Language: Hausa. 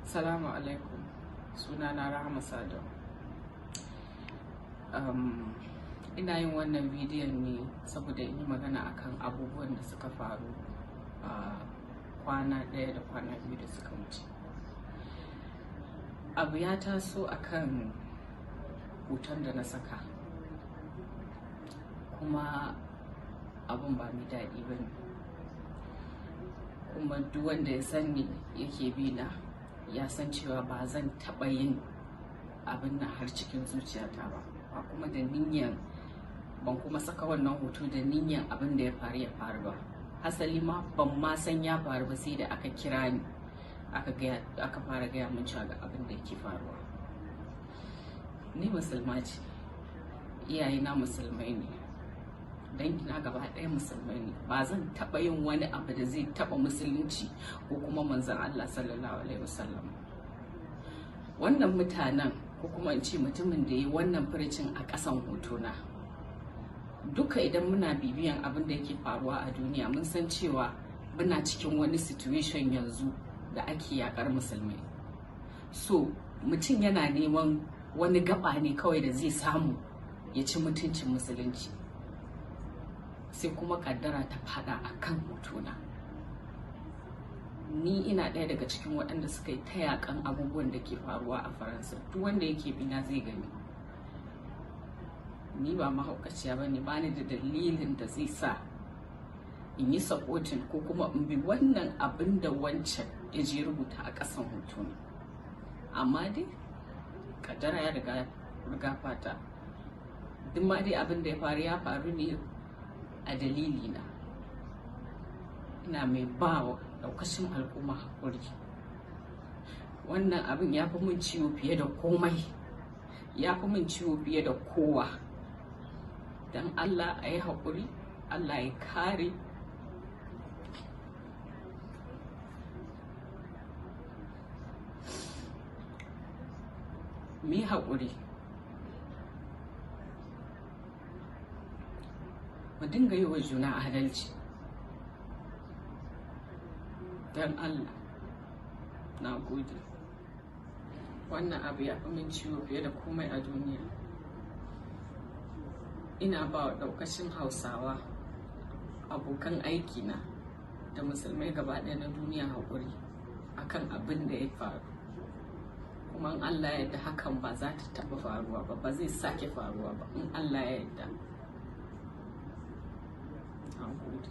Salamu alaikum. Sunana Rahama Sadau. Ina yin wannan bidiyon ne saboda in yi magana akan abubuwan da suka faru a kwana ɗaya da kwana biyu da suka wuce. Abu ya taso akan hoton da na saka, kuma abun ba mai daɗi ba ne. Kuma duk wanda ya san ni yake bi na ya san cewa ba zan taɓa yin abin nan har cikin zuciyata ba, ba kuma da niyyan, ban kuma saka wannan hoto da niyyan abin da ya faru ya faru ba. Hasali ma ban ma san ya faru ba sai da aka kira ni aka fara gaya min cewa ga abin da yake faruwa. Ni musulma ce, iyayena musulmai ne, dangina gaba ɗaya musulmai ne. Ba zan taɓa yin wani abu da zai taɓa musulunci ko kuma manzon Allah sallallahu alaihi wasallam. Wannan mutanen, ko kuma in ce mutumin da ya yi wannan furucin a ƙasan hotona, duka idan muna bibiyan abin da yake faruwa a duniya mun san cewa muna cikin wani situation yanzu da ake yakar musulmai. So mutum yana neman wani gaba ne kawai da zai samu ya ci mutuncin musulunci, sai kuma kaddara ta fada a kan hotona. Ni ina ɗaya daga cikin waɗanda suka yi ta yakan abubuwan da ke faruwa a Faransa. Duk wanda yake bina zai gani ni ba mahaukaciya ba ne, ba ni da dalilin da zai sa in yi supporting ko kuma in bi wannan abin da wancan ya je rubuta a ƙasan hotona. Amma dai kaddara ya riga riga fata. Duk ma dai abin da ya faru ya faru ne a dalilina. Ina mai ba wa daukacin al'umma haƙuri. Wannan abin ya fi min ciwo fiye da komai, ya fi min ciwo fiye da kowa. Don Allah a yi haƙuri, Allah ya kare. Mu yi haƙuri, mu dinga yi wa juna adalci. Don Allah, na gode. Wannan abu ya fi min ciwo fiye da komai a duniya. Ina ba wa ɗaukacin Hausawa, abokan aikina da musulmai gaba ɗaya na duniya haƙuri akan abin da ya faru. Kuma in Allah ya yarda hakan ba za ta taɓa faruwa ba, ba zai sake faruwa ba in Allah ya yarda. Na gode.